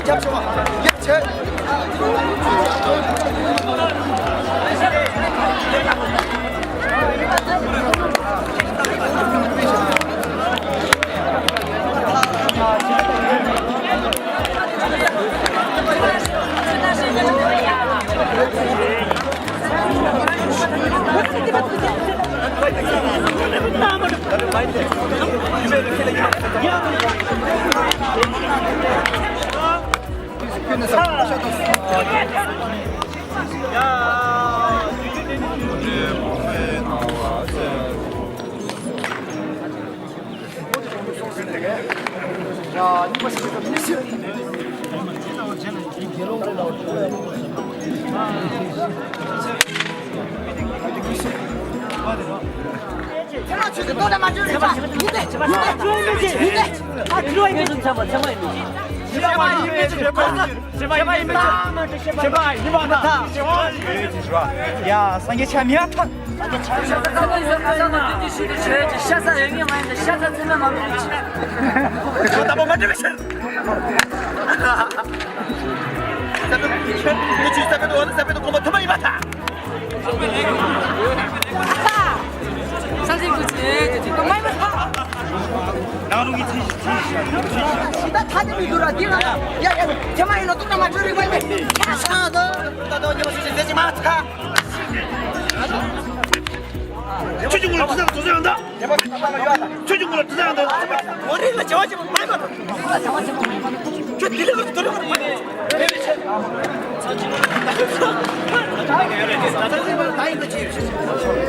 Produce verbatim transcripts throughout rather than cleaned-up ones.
རྒྱབ་ཆེ་བ། རྒྱབ་ཆེ། ཡ། སངས་རྒྱས་ཆ་མེད་ཐག་ཤ་ས་ཡོད་ངེས་མ་ཡིན་ཤ་ས་ཚེ་མེད་མ་མེད་ཆེ། ཁྱོད་ལྟ་བུ་མ་འདྲི་བའི་ཕྱིར། ས་ཕེ་ཏུ་ཁྱོད་ཀྱི་ས་ཕེ་ཏུ་འོ་ན་ས་ཕེ་ཏུ་དགོངས་པ་ཐུབ་པ་ཡིན་པ་དང་། སངས་རྒྱས་ཀྱི་ཆེ་དེ་དེ་མ་ཡིན་པ་དང་། ནང་རུང་གི་ཚེ་ཤི་ཚེ་ཤི་ཤི་ཤི། ད་ཐ་དེ་མི་འདུག་ར་འདི་ལ་ཡ་ཡ་ཁྱེད་མ་ཡིན་ན་ཏོག་ཙམ་མ་བྱོས་རིག་པ་ཡིན་པས། ཁྱེད་ས་ད་ད་ད་ཉི་མ་སུ་ཞིག་ཟེར་གྱི་མ་ཐག་ཁྱོད་ཀྱི་ངོ་ལ་དུ་ས་དུ་ས་ཡོང་ད། ཁྱོད་ཀྱི་ངོ་ལ་དུ་ས་ཡོང་ད། ངོ་རིག་ལ་བྱ་བ་བྱེད་པ་མ་ཡིན་པ་དང་། ཁྱོད་དེ་ལས་ལ་དུ་རེ་བ་རེ་བ་རེ།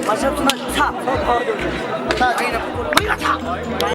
མ་ཤབ་ཚུ་ན་ཚ། ཚ་ཕར་དུ། ཚ་དེ་ན་མི་ཡ་ཚ།